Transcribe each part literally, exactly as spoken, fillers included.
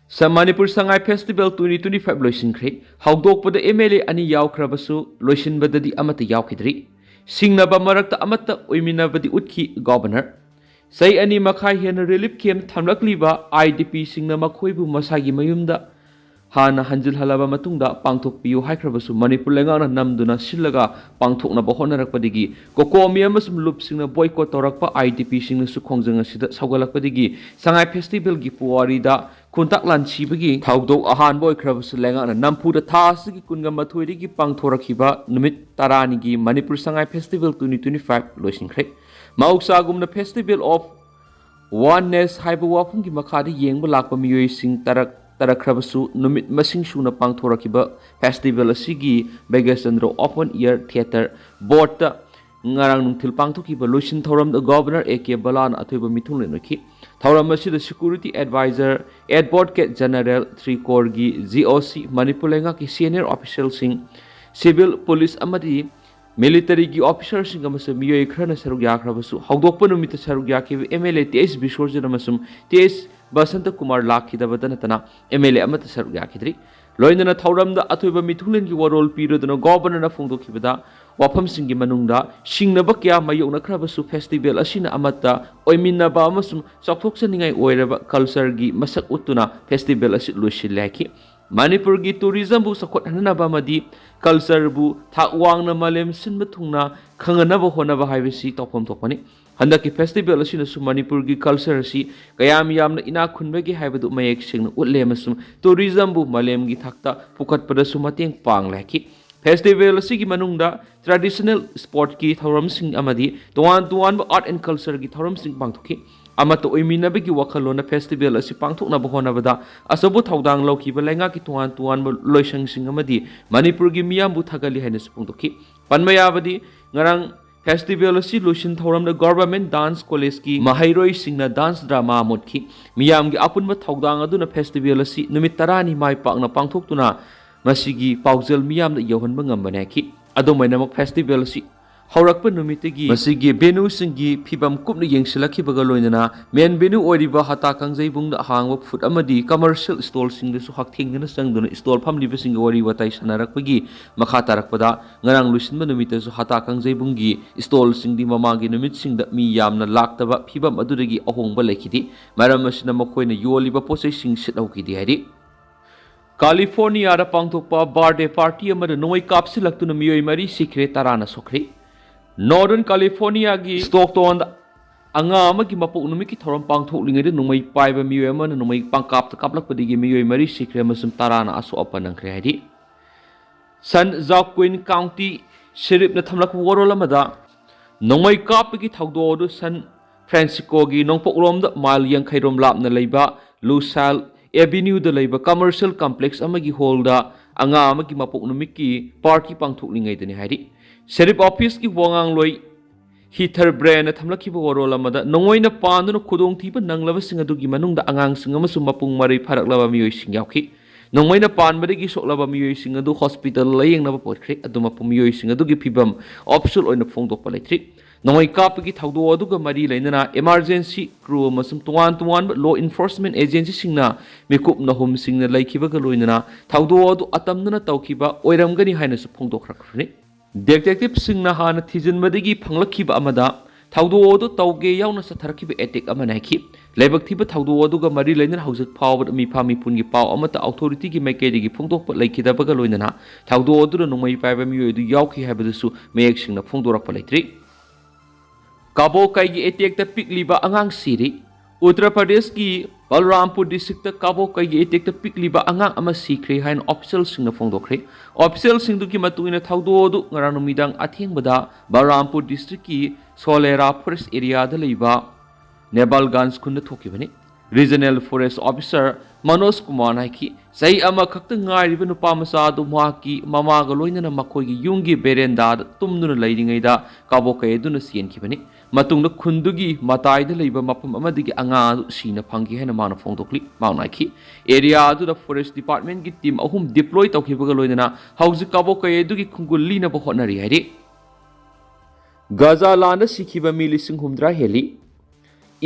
ꯁ-, Manipur Sangai festival twenty twenty five ꯂꯣꯏꯁꯤꯟꯈ꯭ꯔꯦ꯫ ꯍꯧꯗꯣꯛꯄꯗ ꯑꯦꯝ ꯑꯦꯜ ꯑꯦ ꯑꯅꯤ ꯌꯥꯎꯈ꯭ꯔꯕꯁꯨ ꯂꯣꯏꯁꯤꯟꯕꯗꯗꯤ ꯑꯃꯠꯇ ꯌꯥꯎꯈꯤꯗ꯭ꯔꯤ꯫ ꯁꯤꯡꯅꯕ ꯃꯔꯛꯇ ꯑꯃꯠꯇ ꯑꯣꯏꯃꯤꯟꯅꯕꯗꯤ ꯎꯠꯈꯤ ꯒꯣꯚꯔꯅꯔ꯫ ꯆꯍꯤ ꯑꯅꯤ ꯃꯈꯥꯏ ꯍꯦꯟꯅ ꯔꯤꯂꯤꯐ ꯀꯦꯝꯞ ꯊꯝꯂꯛꯂꯤꯕ ꯑꯥꯏ ꯗꯤ ꯄꯤꯁꯤꯡꯅ ꯃꯈꯣꯏꯕꯨ ꯃꯁꯥꯒꯤ ꯃꯌꯨꯝꯗ ꯍꯥꯟꯅ ꯍꯟꯖꯤꯜꯍꯜꯂꯕ ꯃꯇꯨꯡꯗ ꯄꯥꯡꯊꯣꯛꯄꯤꯌꯨ ꯍꯥꯏꯈ꯭ꯔꯕꯁꯨ ꯃꯅꯤꯄꯨꯔ ꯂꯩꯉꯥꯛꯅ ꯅꯝꯗꯨꯅ ꯁꯤꯜꯂꯒ ꯄꯥꯡꯊꯣꯛꯅꯕ ꯍꯣꯠꯅꯔꯛꯄꯗꯒꯤ ꯀꯣꯀꯣꯃꯤ ꯑꯃꯁꯨꯡ ꯂꯨꯞꯁꯤꯡꯅ ꯕꯣꯏꯀꯣꯠ ꯇꯧꯔꯛꯄ ꯑꯥꯏ ꯗꯤ ꯄꯤꯁꯤꯡꯅꯁꯨ ꯈꯣꯡꯖꯪ ꯑꯁꯤꯗ ꯁꯧꯒꯠꯂꯛꯄꯗꯒꯤ ꯁꯉꯥꯏ ꯐꯦꯁꯇꯤꯚꯦꯜꯒꯤ ꯄꯨꯋꯥꯔꯤꯗ ꯈꯣꯡꯇꯥꯛ ꯂꯥꯟꯁꯤꯕꯒꯤ ꯊꯧꯗꯣꯛ ꯑꯍꯥꯟꯕ ꯑꯣꯏꯈ꯭ꯔꯕꯁꯨ ꯂꯩꯉꯥꯛꯅ ꯅꯝꯐꯨꯗ ꯊꯥ ꯑꯁꯤꯒꯤ ꯀꯨꯟꯒ ꯃꯥꯊꯣꯏꯗꯒꯤ ꯄꯥꯡꯊꯣꯔꯛꯈꯤꯕ ꯅꯨꯃꯤꯠ ꯇꯔꯥꯅꯤꯒꯤ Manipur Sangai festival twenty twenty five ꯂꯣꯏꯁꯤꯟꯈ꯭ꯔꯦ꯫ ꯃꯍꯧꯁꯥꯒꯨꯝꯅ Festival of Oneness ꯍꯥꯏꯕ ꯋꯥꯐꯝꯒꯤ ꯃꯈꯥꯗ ꯌꯦꯡꯕ ꯂꯥꯛꯄ ꯃꯤꯑꯣꯏꯁꯤꯡ ꯇꯔꯛ ꯇꯔꯛꯈ꯭ꯔꯕꯁꯨ ꯅꯨꯃꯤꯠ ꯃꯁꯤꯡ ꯁꯨꯅ ꯄꯥꯡꯊꯣꯔꯛꯈꯤꯕ ꯐꯦꯁꯇꯤꯚꯦꯜ ꯑꯁꯤꯒꯤ Bages Chandra open air theatre ꯕꯣꯔꯗꯇ ꯉꯔꯥꯡ ꯅꯨꯡꯊꯤꯜ ꯄꯥꯡꯊꯣꯛꯈꯤꯕ ꯂꯣꯏꯁꯤꯟ ꯊꯧꯔꯝꯗ ꯒꯣꯚꯔꯅꯔ ꯑꯦ ꯀꯦ ꯕꯂꯥꯅ ꯑꯊꯣꯏꯕ ꯃꯤꯊꯨꯡꯂꯦꯟ ꯑꯣꯏꯈꯤ꯫ ꯊꯧꯔꯝ ꯑꯁꯤꯗ security advisor advocate general three ꯀꯣꯔꯒꯤ ꯖꯤ ꯑꯣ ꯁꯤ, ꯃꯅꯤꯄꯨꯔ ꯂꯩꯉꯥꯛꯀꯤ ꯁꯦꯅꯤꯌꯔ ꯑꯣꯐꯤꯁꯤꯌꯦꯜꯁꯤꯡ, ꯁꯤꯚꯤꯜ ꯄꯨꯂꯤꯁ ꯑꯃꯗꯤ ꯃꯤꯂꯤꯇꯔꯤꯒꯤ ꯑꯣꯐꯤꯁꯔꯁꯤꯡ ꯑꯃꯁꯨꯡ ꯃꯤꯑꯣꯏ ꯈꯔꯅ ꯁꯔꯨꯛ ꯌꯥꯈ꯭ꯔꯕꯁꯨ, ꯍꯧꯗꯣꯛꯄ ꯅꯨꯃꯤꯠꯇ ꯁꯔꯨꯛ ꯌꯥꯈꯤꯕ M L A T H ꯕꯤꯁꯣꯔꯖꯟ ꯑꯃꯁꯨꯡ ꯇꯤ ꯑꯩꯆ ꯕꯁꯟꯇ ꯀꯨꯃꯥꯔ ꯂꯥꯛꯈꯤꯗꯕꯇ ꯅꯠꯇꯅ ꯑꯦꯝ ꯑꯦꯜ ꯑꯦ ꯑꯃꯠꯇ ꯁꯔꯨꯛ ꯌꯥꯈꯤꯗ꯭ꯔꯤ꯫ ꯂꯣꯏꯅꯅ ꯊꯧꯔꯝꯗ ꯑꯊꯣꯏꯕ ꯃꯤꯊꯨꯡꯂꯦꯟꯒꯤ ꯋꯥꯔꯣꯜ ꯄꯤꯔꯗꯨꯅ ꯒꯣꯚꯔꯅꯔꯅ ꯐꯣꯡꯗꯣꯛꯈꯤꯕꯗ, ꯋꯥꯐꯝꯁꯤꯡꯒꯤ ꯃꯅꯨꯡꯗ ꯁꯤꯡꯅꯕ ꯀꯌꯥ ꯃꯥꯌꯣꯛꯅꯈ꯭ꯔꯕꯁꯨ ꯐꯦꯁꯇꯤꯚꯦꯜ ꯑꯁꯤꯅ ꯑꯃꯠꯇ ꯑꯣꯏꯃꯤꯟꯅꯕ ꯑꯃꯁꯨꯡ ꯆꯥꯎꯊꯣꯛꯆꯅꯤꯡꯉꯥꯏ ꯑꯣꯏꯔꯕ ꯀꯜꯆꯔꯒꯤ ꯃꯁꯛ ꯎꯠꯇꯨꯅ ꯐꯦꯁꯇꯤꯚꯦꯜ ꯑꯁꯤ ꯂꯣꯏꯁꯤꯜꯂꯦ ꯍꯥꯏꯈꯤ꯫ ꯃꯅꯤꯄꯨꯔꯒꯤ ꯇꯨꯔꯤꯖꯝꯕꯨ ꯆꯥꯎꯈꯠꯍꯟꯅꯕ ꯑꯃꯗꯤ ꯀꯜꯆꯔꯕꯨ ꯊꯥꯛ ꯋꯥꯡꯅ ꯃꯥꯂꯦꯝ ꯁꯤꯟꯕ ꯊꯨꯡꯅ ꯈꯪꯍꯟꯅꯕ ꯍꯣꯠꯅꯕ ꯍꯥꯏꯕꯁꯤ ꯇꯧꯐꯝ ꯊꯣꯛꯄꯅꯤ꯫ ꯍꯟꯗꯛꯀꯤ ꯐꯦꯁꯇꯤꯚꯦꯜ ꯑꯁꯤꯅꯁꯨ ꯃꯅꯤꯄꯨꯔꯒꯤ ꯀꯜꯆꯔ ꯑꯁꯤ ꯀꯌꯥꯝ ꯌꯥꯝꯅ ꯏꯅꯥꯛ ꯈꯨꯟꯕꯒꯦ ꯍꯥꯏꯕꯗꯨ ꯃꯌꯦꯛ ꯁꯦꯡꯅ ꯎꯠꯂꯦ ꯑꯃꯁꯨꯡ ꯇꯨꯔꯤꯖꯝꯕꯨ ꯃꯥꯂꯦꯝꯒꯤ ꯊꯥꯛꯇ ꯄꯨꯈꯠꯄꯗꯁꯨ ꯃꯇꯦꯡ ꯄꯥꯡꯂꯦ ꯍꯥꯏꯈꯤ꯫ ꯐꯦꯁꯇꯤꯚꯦꯜ ꯑꯁꯤꯒꯤ ꯃꯅꯨꯡꯗ ꯇ꯭ꯔꯦꯗꯤꯁꯅꯦꯜ ꯁ꯭ꯄꯣꯔꯠꯀꯤ ꯊꯧꯔꯝꯁꯤꯡ ꯑꯃꯗꯤ ꯇꯣꯉꯥꯟ ꯇꯣꯉꯥꯟꯕ ꯑꯥꯔꯠ ꯑꯦꯟ ꯀꯜꯆꯔꯒꯤ ꯊꯧꯔꯝꯁꯤꯡ ꯄꯥꯡꯊꯣꯛꯈꯤ꯫ ꯑꯃꯠꯇ ꯑꯣꯏꯃꯤꯟꯅꯕꯒꯤ ꯋꯥꯈꯜꯂꯣꯟꯅ ꯐꯦꯁꯇꯤꯚꯦꯜ ꯑꯁꯤ ꯄꯥꯡꯊꯣꯛꯅꯕ ꯍꯣꯠꯅꯕꯗ ꯑꯆꯧꯕ ꯊꯧꯗꯥꯡ ꯂꯧꯈꯤꯕ ꯂꯩꯉꯥꯛꯀꯤ ꯇꯣꯉꯥꯟ ꯇꯣꯉꯥꯟꯕ ꯂꯣꯏꯁꯪꯁꯤꯡ ꯑꯃꯗꯤ ꯃꯅꯤꯄꯨꯔꯒꯤ ꯃꯤꯌꯥꯝꯕꯨ ꯊꯥꯒꯠꯂꯤ ꯍꯥꯏꯅꯁꯨ ꯐꯣꯡꯗꯣꯛꯈꯤ꯫ ꯄꯟꯕ ꯌꯥꯕꯗꯤ, ꯉꯔꯥꯡ ꯐꯦꯁꯇꯤꯚꯦꯜ ꯑꯁꯤ ꯂꯣꯏꯁꯤꯟ ꯊꯧꯔꯝꯗ ꯒꯣꯚꯔꯃꯦꯟꯠ ꯗꯥꯟꯁ ꯀꯣꯂꯦꯖꯀꯤ ꯃꯍꯩꯔꯣꯏꯁꯤꯡꯅ ꯗꯥꯟꯁ ꯗ꯭ꯔꯃꯥ ꯑꯃ ꯎꯠꯈꯤ꯫ ꯃꯤꯌꯥꯝꯒꯤ ꯑꯄꯨꯟꯕ ꯊꯧꯗꯥꯡ ꯑꯗꯨꯅ ꯐꯦꯁꯇꯤꯚꯦꯜ ꯑꯁꯤ ꯅꯨꯃꯤꯠ ꯇꯔꯥꯅꯤ ꯃꯥꯏ ꯄꯥꯛꯅ ꯄꯥꯡꯊꯣꯛꯇꯨꯅ ꯃꯁꯤꯒꯤ ꯄꯥꯎꯖꯦꯜ ꯃꯤꯌꯥꯝꯗ ꯌꯧꯍꯟꯕ ꯉꯝꯕꯅꯤ ꯍꯥꯏꯈꯤ꯫ ꯑꯗꯨꯝ ꯑꯣꯏꯅꯃꯛ, ꯐꯦꯁꯇꯤꯚꯦꯜ ꯑꯁꯤ ꯍꯧꯔꯛꯄ ꯅꯨꯃꯤꯠꯇꯒꯤ ꯃꯁꯤꯒꯤ venue ꯁꯤꯡꯒꯤ ꯐꯤꯕꯝ ꯀꯨꯞꯅ ꯌꯦꯡꯁꯤꯜꯂꯛꯈꯤꯕꯒ ꯂꯣꯏꯅꯅ main venue ꯑꯣꯏꯔꯤꯕ ꯍꯇꯥ ꯀꯥꯡꯖꯩꯕꯨꯡꯗ ꯑꯍꯥꯡꯕ food ꯑꯃꯗꯤ commercial stall ꯁꯤꯡꯗꯁꯨ ꯍꯛꯊꯦꯡꯅꯅ ꯆꯪꯗꯨꯅ stall ꯐꯝꯂꯤꯕꯁꯤꯡꯒ ꯋꯥꯔꯤ ꯋꯥꯇꯥꯏ ꯁꯥꯟꯅꯔꯛꯄꯒꯤ ꯃꯈꯥ ꯇꯥꯔꯛꯄꯗ, ꯉꯔꯥꯡ ꯂꯣꯏꯁꯤꯟꯕ ꯅꯨꯃꯤꯠꯇꯁꯨ ꯍꯇꯥ ꯀꯥꯡꯖꯩꯕꯨꯡꯒꯤ stall ꯁꯤꯡꯗꯤ ꯃꯃꯥꯡꯒꯤ ꯅꯨꯃꯤꯠꯁꯤꯡꯗ ꯃꯤ ꯌꯥꯝꯅ ꯂꯥꯛꯇꯕ ꯐꯤꯕꯝ ꯑꯗꯨꯗꯒꯤ ꯑꯍꯣꯡꯕ ꯂꯩꯈꯤꯗꯦ꯫ ꯃꯔꯝ ꯑꯁꯤꯅ ꯃꯈꯣꯏꯅ ꯌꯣꯜꯂꯤꯕ ꯄꯣꯠꯆꯩꯁꯤꯡ ꯁꯤꯠꯍꯧꯈꯤꯗꯦ ꯍꯥꯏꯔꯤ꯫ ꯀꯥꯂꯤꯐꯣꯔꯅꯤꯌꯥꯗ ꯄꯥꯡꯊꯣꯛꯄ birthday party ꯑꯃꯗ ꯅꯣꯡꯃꯩ ꯀꯥꯞꯁꯤꯜꯂꯛꯇꯨꯅ ꯃꯤꯑꯣꯏ ꯃꯔꯤ ꯁꯤꯈ꯭ꯔꯦ, ꯇꯔꯥꯅ ꯁꯣꯛꯈ꯭ꯔꯦ꯫ Northern California ꯒꯤ Stockton ꯗ ꯑꯉꯥꯡ ꯑꯃꯒꯤ ꯃꯄꯣꯛ ꯅꯨꯃꯤꯠꯀꯤ ꯊꯧꯔꯝ ꯄꯥꯡꯊꯣꯛꯂꯤꯉꯩꯗ ꯅꯣꯡꯃꯩ ꯄꯥꯏꯕ ꯃꯤꯑꯣꯏ ꯑꯃꯅ ꯅꯣꯡꯃꯩ ꯄꯥꯡꯀꯥꯞꯇ ꯀꯥꯞꯂꯛꯄꯗꯒꯤ ꯃꯤꯑꯣꯏ ꯃꯔꯤ ꯁꯤꯈ꯭ꯔꯦ ꯑꯃꯁꯨꯡ ꯇꯔꯥꯅ ꯑꯁꯣꯛ ꯑꯄꯟ ꯅꯪꯈ꯭ꯔꯦ ꯍꯥꯏꯔꯤ꯫ San Joaquin County Sheriff ꯅ ꯊꯝꯂꯛꯄ ꯋꯥꯔꯣꯜ ꯑꯃꯗ, ꯅꯣꯡꯃꯩ ꯀꯥꯞꯄꯒꯤ ꯊꯧꯗꯣꯛ ꯑꯗꯨ San Francisco ꯒꯤ ꯅꯣꯡꯄꯣꯛꯂꯣꯝꯗ mile ꯌꯥꯡꯈꯩ ꯔꯣꯝ ꯂꯥꯞꯅ ꯂꯩꯕ LaSalle Avenue ꯗ ꯂꯩꯕ commercial complex ꯑꯃꯒꯤ hall ꯗ ꯑꯉꯥꯡ ꯑꯃꯒꯤ ꯃꯄꯣꯛ ꯅꯨꯃꯤꯠꯀꯤ party ꯄꯥꯡꯊꯣꯛꯂꯤꯉꯩꯗꯅꯤ ꯍꯥꯏꯔꯤ꯫ Sheriff office ꯀꯤ ꯋꯥꯉꯥꯡꯂꯣꯏ Heather Bray ꯅ ꯊꯝꯂꯛꯈꯤꯕ ꯋꯥꯔꯣꯜ ꯑꯃꯗ, ꯅꯣꯡꯃꯩꯅ ꯄꯥꯟꯗꯨꯅ ꯈꯨꯗꯣꯡꯊꯤꯕ ꯅꯪꯂꯕꯁꯤꯡ ꯑꯗꯨꯒꯤ ꯃꯅꯨꯡꯗ ꯑꯉꯥꯡꯁꯤꯡ ꯑꯃꯁꯨꯡ ꯃꯄꯨꯡ ꯃꯔꯩ ꯐꯥꯔꯛꯂꯕ ꯃꯤꯑꯣꯏꯁꯤꯡ ꯌꯥꯎꯈꯤ꯫ ꯅꯣꯡꯃꯩꯅ ꯄꯥꯟꯕꯗꯒꯤ ꯁꯣꯛꯂꯕ ꯃꯤꯑꯣꯏꯁꯤꯡ ꯑꯗꯨ hospital ꯂꯥꯌꯦꯡꯅꯕ ꯄꯨꯈ꯭ꯔꯦ꯫ ꯑꯗꯨ ꯃꯄꯨꯡ ꯃꯤꯑꯣꯏꯁꯤꯡ ꯑꯗꯨꯒꯤ ꯐꯤꯕꯝ official ꯑꯣꯏꯅ ꯐꯣꯡꯗꯣꯛꯄ ꯂꯩꯇ꯭ꯔꯤ꯫ ꯅꯣꯡꯃꯩ ꯀꯥꯞꯄꯒꯤ ꯊꯧꯗꯣꯛ ꯑꯗꯨꯒ ꯃꯔꯤ ꯂꯩꯅꯅ emergency crew ꯑꯃꯁꯨꯡ ꯇꯣꯉꯥꯟ ꯇꯣꯉꯥꯟꯕ law enforcement agency ꯁꯤꯡꯅ ꯃꯤꯀꯨꯞ ꯅꯍꯨꯝꯁꯤꯡꯅ ꯂꯩꯈꯤꯕꯒ ꯂꯣꯏꯅꯅ ꯊꯧꯗꯣꯛ ꯑꯗꯨ ꯑꯇꯝꯅꯅ ꯇꯧꯈꯤꯕ ꯑꯣꯏꯔꯝꯒꯅꯤ ꯍꯥꯏꯅꯁꯨ ꯐꯣꯡꯗꯣꯛꯈ꯭ꯔꯛꯈ꯭ꯔꯅꯤ꯫ Detective ꯁꯤꯡꯅ ꯍꯥꯟꯅ ꯊꯤꯖꯤꯟꯕꯗꯒꯤ ꯐꯪꯂꯛꯈꯤꯕ ꯑꯃꯗ, ꯊꯧꯗꯣꯛ ꯑꯗꯨ ꯇꯧꯒꯦ ꯌꯥꯎꯅ ꯆꯠꯊꯔꯛꯈꯤꯕ attack ꯑꯃꯅꯤ ꯍꯥꯏꯈꯤ꯫ ꯂꯥꯏꯕꯛ ꯊꯤꯕ ꯊꯧꯗꯣꯛ ꯑꯗꯨꯒ ꯃꯔꯤ ꯂꯩꯅꯅ ꯍꯧꯖꯤꯛ ꯐꯥꯎꯕꯗ ꯃꯤꯐꯥ ꯃꯤꯄꯨꯟꯒꯤ ꯄꯥꯎ ꯑꯃꯠꯇ authority ꯒꯤ ꯃꯥꯏꯀꯩꯗꯒꯤ ꯐꯣꯡꯗꯣꯛꯄ ꯂꯩꯈꯤꯗꯕꯒ ꯂꯣꯏꯅꯅ ꯊꯧꯗꯣꯛ ꯑꯗꯨꯗ ꯅꯣꯡꯃꯩ ꯄꯥꯏꯕ ꯃꯤꯑꯣꯏ ꯑꯗꯨ ꯌꯥꯎꯈꯤ ꯍꯥꯏꯕꯗꯨꯁꯨ ꯃꯌꯦꯛ ꯁꯦꯡꯅ ꯐꯣꯡꯗꯣꯔꯛꯄ ꯂꯩꯇ꯭ꯔꯤ꯫ ꯀꯥꯕꯣꯀꯩꯒꯤ attack ꯇ ꯄꯤꯛꯂꯤꯕ ꯑꯉꯥꯡ ꯁꯤꯔꯤ꯫ ꯎꯠꯇꯔ ꯄ꯭ꯔꯗꯦꯁꯀꯤ ꯕꯜꯔꯥꯝꯄꯨꯔ district ꯇ ꯀꯥꯕꯣꯀꯩꯒꯤ attack ꯇ ꯄꯤꯛꯂꯤꯕ ꯑꯉꯥꯡ ꯑꯃ ꯁꯤꯈ꯭ꯔꯦ ꯍꯥꯏꯅ official ꯁꯤꯡꯅ ꯐꯣꯡꯗꯣꯛꯈ꯭ꯔꯦ꯫ Official ꯁꯤꯡꯗꯨꯒꯤ ꯃꯇꯨꯡ ꯏꯟꯅ ꯊꯧꯗꯣꯛ ꯑꯗꯨ ꯉꯔꯥꯡ ꯅꯨꯃꯤꯗꯥꯡ ꯑꯊꯦꯡꯕꯗ ꯕꯜꯔꯥꯝꯄꯨꯔ district ꯀꯤ ꯁꯣꯂꯦꯔꯥ forest area ꯗ ꯂꯩꯕ ꯅꯦꯕꯥꯜꯒꯟꯖ ꯈꯨꯟꯗ ꯊꯣꯛꯈꯤꯕꯅꯤ꯫ Regional Forest Officer ꯃꯅꯣꯖ ꯀꯨꯃꯥꯔꯅ ꯍꯥꯏꯈꯤ, ꯆꯍꯤ ꯑꯃꯈꯛꯇ ꯉꯥꯏꯔꯤꯕ ꯅꯨꯄꯥ ꯃꯆꯥ ꯑꯗꯨ ꯃꯍꯥꯛꯀꯤ ꯃꯃꯥꯒ ꯂꯣꯏꯅꯅ ꯃꯈꯣꯏꯒꯤ ꯌꯨꯝꯒꯤ veranda ꯗ ꯇꯨꯝꯗꯨꯅ ꯂꯩꯔꯤꯉꯩꯗ ꯀꯥꯕꯣꯀꯩ ꯑꯗꯨꯅ ꯆꯦꯟꯈꯤꯕꯅꯤ꯫ ꯃꯇꯨꯡꯗ ꯈꯨꯟꯗꯨꯒꯤ ꯃꯇꯥꯏꯗ ꯂꯩꯕ ꯃꯐꯝ ꯑꯃꯗꯒꯤ ꯑꯉꯥꯡ ꯑꯗꯨ ꯁꯤꯅ ꯐꯪꯈꯤ ꯍꯥꯏꯅ ꯃꯥꯅ ꯐꯣꯡꯗꯣꯛꯂꯤ꯫ ꯃꯍꯥꯛꯅ ꯍꯥꯏꯈꯤ, area ꯑꯗꯨꯗ forest department ꯀꯤ team ꯑꯍꯨꯝ deploy ꯇꯧꯈꯤꯕꯒ ꯂꯣꯏꯅꯅ ꯍꯧꯖꯤꯛ ꯀꯥꯕꯣꯀꯩ ꯑꯗꯨꯒꯤ ꯈꯨꯡꯒꯨꯜ ꯂꯤꯅꯕ ꯍꯣꯠꯅꯔꯤ ꯍꯥꯏꯔꯤ꯫ ꯒꯥꯖꯥ ꯂꯥꯟꯗ ꯁꯤꯈꯤꯕ ꯃꯤ ꯂꯤꯁꯤꯡ ꯍꯨꯝꯗ꯭ꯔꯥ ꯍꯦꯜꯂꯤ꯫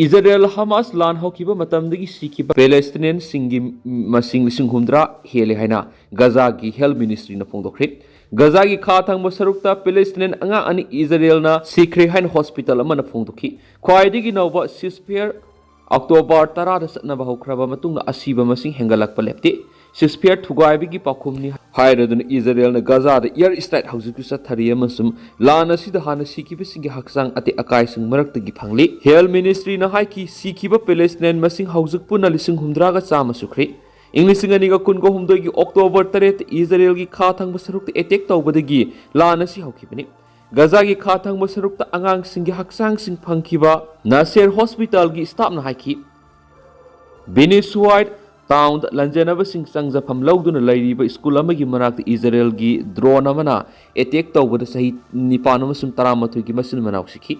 ꯏꯖꯔꯦꯜ ꯍꯃꯥꯁ ꯂꯥꯟ ꯍꯧꯈꯤꯕ ꯃꯇꯝꯗꯒꯤ ꯁꯤꯈꯤꯕ ꯄꯦꯂꯦꯁꯇꯤꯅꯤꯌꯟꯁꯤꯡꯒꯤ ꯃꯁꯤꯡ ꯂꯤꯁꯤꯡ ꯍꯨꯝꯗ꯭ꯔꯥ ꯍꯦꯜꯂꯦ ꯍꯥꯏꯅ ꯒꯥꯖꯥꯒꯤ ꯍꯦꯜꯊ ꯃꯤꯅꯤꯁꯇ꯭ꯔꯤꯅ ꯐꯣꯡꯗꯣꯛꯈ꯭ꯔꯦ꯫ ꯒꯥꯖꯥꯒꯤ ꯈꯥ ꯊꯪꯕ ꯁꯔꯨꯛꯇ ꯄꯦꯂꯦꯁꯇꯤꯅꯤꯌꯟ ꯑꯉꯥꯡ ꯑꯅꯤ ꯏꯖꯔꯦꯜꯅ ꯁꯤꯈ꯭ꯔꯦ ꯍꯥꯏꯅ ꯍꯣꯁꯄꯤꯇꯥꯜ ꯑꯃꯅ ꯐꯣꯡꯗꯣꯛꯈꯤ꯫ ꯈ꯭ꯋꯥꯏꯗꯒꯤ ꯅꯧꯕ ꯁꯤꯁꯐꯦꯌꯔ ꯑꯣꯛꯇꯣꯕꯔ ꯇꯔꯥꯗ ꯆꯠꯅꯕ ꯍꯧꯈ꯭ꯔꯕ ꯃꯇꯨꯡꯗ ꯑꯁꯤꯕ ꯃꯁꯤꯡ ꯍꯦꯟꯒꯠꯂꯛꯄ ꯂꯦꯞꯇꯦ꯫ ꯁꯤꯁꯐꯦꯌꯔ ꯊꯨꯒꯥꯏꯕꯒꯤ ꯄꯥꯎꯈꯨꯝꯅꯤ ꯍꯥꯏꯔꯗꯨꯅ ꯏꯖꯔꯦꯜꯅ ꯒꯥꯖꯥꯗ ꯑꯦꯌꯔ ꯁ꯭ꯇ꯭ꯔꯥꯏꯛ ꯍꯧꯖꯤꯛꯁꯨ ꯆꯠꯊꯔꯤ ꯑꯃꯁꯨꯡ ꯂꯥꯟ ꯑꯁꯤꯗ ꯍꯥꯟꯅ ꯁꯤꯈꯤꯕꯁꯤꯡꯒꯤ ꯍꯛꯆꯥꯡ ꯑꯇꯦꯛ ꯑꯀꯥꯏꯁꯤꯡ ꯃꯔꯛꯇꯒꯤ ꯐꯪꯂꯤ꯫ ꯍꯦꯜꯊ ꯃꯤꯅꯤꯁꯇ꯭ꯔꯤꯅ ꯍꯥꯏꯈꯤ, ꯁꯤꯈꯤꯕ ꯄꯦꯂꯦꯁꯇꯤꯅꯤꯌꯟ ꯃꯁꯤꯡ ꯍꯧꯖꯤꯛ ꯄꯨꯟꯅ ꯂꯤꯁꯤꯡ ꯍꯨꯝꯗ꯭ꯔꯥꯒ ꯆꯥꯝꯃ ꯁꯨꯈ꯭ꯔꯦ꯫ ꯏꯪ ꯂꯤꯁꯤꯡ ꯑꯅꯤꯒ ꯀꯨꯟꯒ ꯍꯨꯝꯗꯣꯏꯒꯤ ꯑꯣꯛꯇꯣꯕꯔ ꯇꯔꯦꯠꯇ ꯏꯖꯔꯦꯜꯒꯤ ꯈꯥ ꯊꯪꯕ ꯁꯔꯨꯛꯇ ꯑꯦꯇꯦꯛ ꯇꯧꯕꯗꯒꯤ ꯂꯥꯟ ꯑꯁꯤ ꯍꯧꯈꯤꯕꯅꯤ꯫ ꯒꯥꯖꯥꯒꯤ ꯈꯥ ꯊꯪꯕ ꯁꯔꯨꯛꯇ ꯑꯉꯥꯡꯁꯤꯡꯒꯤ ꯍꯛꯆꯥꯡꯁꯤꯡ ꯐꯪꯈꯤꯕ ꯅꯥꯁꯦꯔ ꯍꯣꯁꯄꯤꯇꯥꯜꯒꯤ ꯁ꯭ꯇꯥꯐꯅ ꯍꯥꯏꯈꯤ꯫ ꯕꯤꯅꯤ ꯁꯨꯋꯥꯏꯠ ꯇꯥꯎꯟꯗ ꯂꯥꯟꯖꯦꯟꯅꯕꯁꯤꯡ ꯆꯪꯖꯐꯝ ꯂꯧꯗꯨꯅ ꯂꯩꯔꯤꯕ ꯁ꯭ꯀꯨꯜ ꯑꯃꯒꯤ ꯃꯅꯥꯛꯇ ꯏꯖꯔꯦꯜꯒꯤ ꯗ꯭ꯔꯣꯟ ꯑꯃꯅ ꯑꯦꯇꯦꯛ ꯇꯧꯕꯗ ꯆꯍꯤ ꯅꯤꯄꯥꯟ ꯑꯃꯁꯨꯡ ꯇꯔꯥꯃꯥꯊꯣꯏꯒꯤ ꯃꯆꯤꯟ ꯃꯅꯥꯎ ꯁꯤꯈꯤ꯫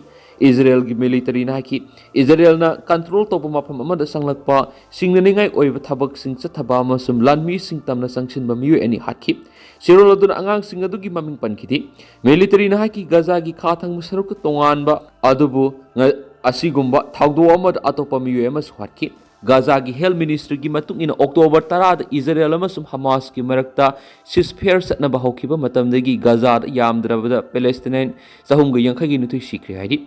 ꯏꯖꯔꯦꯜꯒꯤ ꯃꯤꯂꯤꯇꯔꯤꯅ ꯍꯥꯏꯈꯤ, ꯏꯖꯔꯦꯜꯅ ꯀꯟꯇ꯭ꯔꯣꯜ ꯇꯧꯕ ꯃꯐꯝ ꯑꯃꯗ ꯆꯪꯂꯛꯄ ꯁꯤꯡꯅꯅꯤꯡꯉꯥꯏ ꯑꯣꯏꯕ ꯊꯕꯛꯁꯤꯡ ꯆꯠꯊꯕ ꯑꯃꯁꯨꯡ ꯂꯥꯟꯃꯤꯁꯤꯡ ꯇꯝꯅ ꯆꯪꯁꯤꯟꯕ ꯃꯤꯑꯣꯏ ꯑꯅꯤ ꯍꯥꯠꯈꯤ꯫ ꯆꯦꯔꯣꯜ ꯑꯗꯨꯅ ꯑꯉꯥꯡꯁꯤꯡ ꯑꯗꯨꯒꯤ ꯃꯃꯤꯡ ꯄꯟꯈꯤꯗꯦ꯫ ꯃꯤꯂꯤꯇꯔꯤꯅ ꯍꯥꯏꯈꯤ, ꯒꯥꯖꯥꯒꯤ ꯈꯥ ꯊꯪꯕ ꯁꯔꯨꯛꯇ ꯇꯣꯉꯥꯟꯕ ꯑꯗꯨꯕꯨ ꯉ-, ꯑꯁꯤꯒꯨꯝꯕ ꯊꯧꯗꯣꯛ ꯑꯃꯗ ꯑꯇꯣꯞꯄ ꯃꯤꯑꯣꯏ ꯑꯃꯁꯨ ꯍꯥꯠꯈꯤ꯫ ꯒꯥꯖꯥꯒꯤ ꯍꯦꯜꯊ ꯃꯤꯅꯤꯁꯇ꯭ꯔꯤꯒꯤ ꯃꯇꯨꯡ ꯏꯟꯅ, ꯑꯣꯛꯇꯣꯕꯔ ꯇꯔꯥꯗ ꯏꯖꯔꯦꯜ ꯑꯃꯁꯨꯡ ꯍꯃꯥꯁꯀꯤ ꯃꯔꯛꯇ ꯁꯤꯁꯐꯦꯌꯔ ꯆꯠꯅꯕ ꯍꯧꯈꯤꯕ ꯃꯇꯝꯗꯒꯤ ꯒꯥꯖꯥꯗ ꯌꯥꯝꯗ꯭ꯔꯕꯗ ꯄꯦꯂꯦꯁꯇꯤꯅꯥꯏꯟ ꯆꯍꯨꯝꯒ ꯌꯥꯡꯈꯩꯒꯤ ꯅꯤꯊꯣꯏ ꯁꯤꯈ꯭ꯔꯦ ꯍꯥꯏꯔꯤ꯫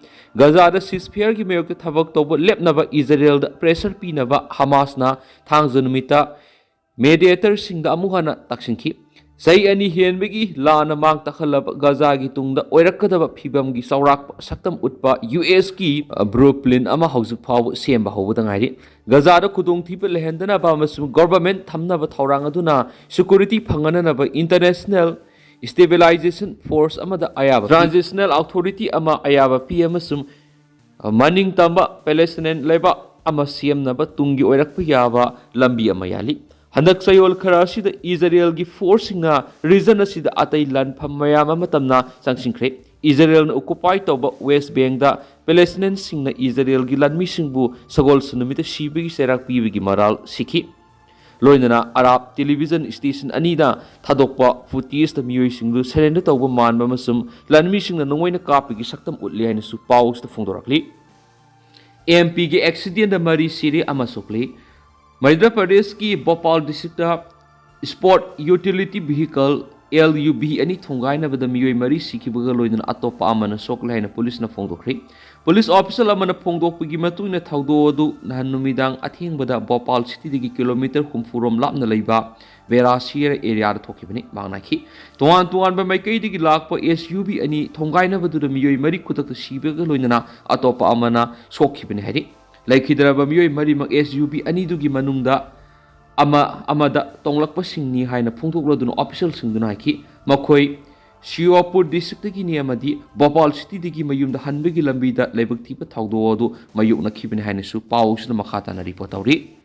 ꯒꯥꯖꯥꯗ ꯁꯤꯁꯐꯦꯌꯔꯒꯤ ꯃꯥꯌꯣꯛꯇ ꯊꯕꯛ ꯇꯧꯕ ꯂꯦꯞꯅꯕ ꯏꯖꯔꯦꯜꯗ ꯄ꯭ꯔꯦꯁꯔ ꯄꯤꯅꯕ ꯍꯃꯥꯁꯅ ꯊꯥꯡꯖ ꯅꯨꯃꯤꯠꯇ ꯃꯦꯗꯤꯌꯦꯇꯔꯁꯤꯡꯗ ꯑꯃꯨꯛ ꯍꯟꯅ ꯇꯛꯁꯤꯟꯈꯤ꯫ ꯆꯍꯤ ꯑꯅꯤ ꯍꯦꯟꯕꯒꯤ ꯂꯥꯟꯅ ꯃꯥꯡ ꯇꯥꯛꯍꯜꯂꯕ ꯒꯥꯖꯥꯒꯤ ꯇꯨꯡꯗ ꯑꯣꯏꯔꯛꯀꯗꯕ ꯐꯤꯕꯝꯒꯤ ꯆꯥꯎꯔꯥꯛꯄ ꯁꯛꯇꯝ ꯎꯠꯄ ꯌꯨ ꯑꯦꯁꯀꯤ ꯕ꯭ꯂꯨꯄ꯭ꯔꯤꯟꯠ ꯑꯃ ꯍꯧꯖꯤꯛ ꯐꯥꯎꯕ ꯁꯦꯝꯕ ꯍꯧꯕꯗ ꯉꯥꯏꯔꯤ꯫ ꯒꯥꯖꯥꯗ ꯈꯨꯗꯣꯡꯊꯤꯕ ꯂꯩꯍꯟꯗꯅꯕ ꯑꯃꯁꯨꯡ ꯒꯣꯚꯔꯟꯃꯦꯟꯠ ꯊꯝꯅꯕ ꯊꯧꯔꯥꯡ ꯑꯗꯨꯅ ꯁꯦꯀ꯭ꯌꯨꯔꯤꯇꯤ ꯐꯪꯍꯟꯅꯅꯕ ꯏꯟꯇꯔꯅꯦꯁꯅꯦꯜ ꯁ꯭ꯇꯦꯕꯤꯂꯥꯏꯖꯦꯁꯟ ꯐꯣꯔꯁ ꯑꯃꯗ ꯑꯌꯥꯕ, ꯇ꯭ꯔꯥꯟꯖꯤꯁꯅꯦꯜ ꯑꯣꯊꯣꯔꯤꯇꯤ ꯑꯃ ꯑꯌꯥꯕ ꯄꯤ ꯑꯃꯁꯨꯡ ꯃꯅꯤꯡ ꯇꯝꯕ ꯄꯦꯂꯦꯁꯇꯤꯅꯥꯏꯟ ꯂꯩꯕꯥꯛ ꯑꯃ ꯁꯦꯝꯅꯕ ꯇꯨꯡꯒꯤ ꯑꯣꯏꯔꯛꯄ ꯌꯥꯕ ꯂꯝꯕꯤ ꯑꯃ ꯌꯥꯜꯂꯤ꯫ ꯍꯟꯗꯛ ꯆꯌꯣꯜ ꯈꯔ ꯑꯁꯤꯗ ꯏꯖꯔꯦꯜꯒꯤ ꯐꯣꯔꯁꯁꯤꯡꯅ ꯔꯤꯖꯟ ꯑꯁꯤꯗ ꯑꯇꯩ ꯂꯥꯟꯐꯝ ꯃꯌꯥꯝ ꯑꯃ ꯇꯝꯅ ꯆꯪꯁꯤꯟꯈ꯭ꯔꯦ꯫ ꯏꯖꯔꯦꯜꯅ ꯑꯣꯀꯨꯄꯥꯏ ꯇꯧꯕ ꯋꯦꯁ ꯕꯦꯡꯗ ꯄꯦꯂꯦꯁꯇꯤꯅꯤꯌꯟꯁꯤꯡꯅ ꯏꯖꯔꯦꯜꯒꯤ ꯂꯥꯟꯃꯤꯁꯤꯡꯕꯨ ꯁꯒꯣꯜꯁꯦꯟ ꯅꯨꯃꯤꯠꯇ ꯁꯤꯕꯒꯤ ꯆꯩꯔꯥꯛ ꯄꯤꯕꯒꯤ ꯃꯔꯥꯜ ꯁꯤꯈꯤ꯫ ꯂꯣꯏꯅꯅ ꯑꯔꯥꯞ ꯇꯦꯂꯤꯚꯤꯖꯟ ꯁ꯭ꯇꯦꯁꯟ ꯑꯅꯤꯗ ꯊꯥꯗꯣꯛꯄ ꯐꯨꯇꯦꯖꯇ ꯃꯤꯑꯣꯏꯁꯤꯡꯗꯨ ꯁꯔꯦꯟꯗꯔ ꯇꯧꯕ ꯃꯥꯟꯕ ꯑꯃꯁꯨꯡ ꯂꯥꯟꯃꯤꯁꯤꯡꯅ ꯅꯣꯡꯃꯩꯅ ꯀꯥꯞꯄꯒꯤ ꯁꯛꯇꯝ ꯎꯠꯂꯤ ꯍꯥꯏꯅꯁꯨ ꯄꯥꯎ ꯑꯁꯤꯗ ꯐꯣꯡꯗꯣꯔꯛꯂꯤ꯫ ꯑꯦꯝ ꯄꯤꯒꯤ ꯑꯦꯛꯁꯤꯗꯦꯟꯗ ꯃꯔꯤ ꯁꯤꯔꯦ ꯑꯃ ꯁꯣꯛꯂꯤ꯫ ꯃꯙ꯭ꯌ ꯄ꯭ꯔꯗꯦꯁꯀꯤ Bhopal district sport utility vehicle, L U V, ꯑꯅꯤ ꯊꯣꯡꯒꯥꯏꯅꯕꯗ ꯃꯤꯑꯣꯏ ꯃꯔꯤ ꯁꯤꯈꯤꯕꯒ ꯂꯣꯏꯅꯅ ꯑꯇꯣꯞꯄ ꯑꯃꯅ ꯁꯣꯛꯂꯦ ꯍꯥꯏꯅ ꯄꯨꯂꯤꯁꯅ ꯐꯣꯡꯗꯣꯛꯈ꯭ꯔꯤ꯫ ꯄꯨꯂꯤꯁ ꯑꯣꯐꯤꯁꯤꯌꯦꯜ ꯑꯃꯅ ꯐꯣꯡꯗꯣꯛꯄꯒꯤ ꯃꯇꯨꯡ ꯏꯟꯅ ꯊꯧꯗꯣꯛ ꯑꯗꯨ ꯅꯍꯥꯟ ꯅꯨꯃꯤꯗꯥꯡ ꯑꯊꯦꯡꯕꯗ ꯚꯣꯄꯥꯜ ꯁꯤꯇꯤꯗꯒꯤ ꯀꯤꯂꯣꯃꯤꯇꯔ ꯍꯨꯝꯐꯨ ꯔꯣꯝ ꯂꯥꯞꯅ ꯂꯩꯕ ꯕꯦꯔꯥꯁꯤꯌꯔ ꯑꯦꯔꯤꯌꯥꯗ ꯊꯣꯛꯈꯤꯕꯅꯤ꯫ ꯃꯍꯥꯛꯅ ꯍꯥꯏꯈꯤ, ꯇꯣꯉꯥꯟ ꯇꯣꯉꯥꯟꯕ ꯃꯥꯏꯀꯩꯗꯒꯤ ꯂꯥꯛꯄ ꯑꯦꯁ ꯌꯨ ꯚꯤ ꯑꯅꯤ ꯊꯣꯡꯒꯥꯏꯅꯕꯗꯨꯗ ꯃꯤꯑꯣꯏ ꯃꯔꯤ ꯈꯨꯗꯛꯇ ꯁꯤꯕꯒ ꯂꯣꯏꯅꯅ ꯑꯇꯣꯞꯄ ꯑꯃꯅ ꯁꯣꯛꯈꯤꯕꯅꯤ ꯍꯥꯏꯔꯤ꯫ ꯂꯩꯈꯤꯗ꯭ꯔꯕ ꯃꯤꯑꯣꯏ ꯃꯔꯤꯃꯛ ꯑꯦꯁ ꯌꯨ ꯚꯤ ꯑꯅꯤꯗꯨꯒꯤ ꯃꯅꯨꯡꯗ ꯑꯃ ꯑꯃꯗ ꯇꯣꯡꯂꯛꯄꯁꯤꯡꯅꯤ ꯍꯥꯏꯅ ꯐꯣꯡꯗꯣꯛꯂꯗꯨꯅ ꯑꯣꯐꯤꯁꯤꯌꯦꯜꯁꯤꯡꯗꯨꯅ ꯍꯥꯏꯈꯤ꯫ ꯃꯈꯣꯏ ꯁꯤꯌꯣꯄꯨꯔ ꯗꯤꯁꯇ꯭ꯔꯤꯛꯇꯒꯤꯅꯤ ꯑꯃꯗꯤ ꯚꯣꯄꯥꯜ ꯁꯤꯇꯤꯗꯒꯤ ꯃꯌꯨꯝꯗ ꯍꯟꯕꯒꯤ ꯂꯝꯕꯤꯗ ꯂꯥꯏꯕꯛ ꯊꯤꯕ ꯊꯧꯗꯣꯛ ꯑꯗꯨ ꯃꯥꯌꯣꯛꯅꯈꯤꯕꯅꯤ ꯍꯥꯏꯅꯁꯨ ꯄꯥꯎ ꯑꯁꯤꯗ ꯃꯈꯥ ꯇꯥꯅ ꯔꯤꯄꯣꯔꯠ ꯇꯧꯔꯤ꯫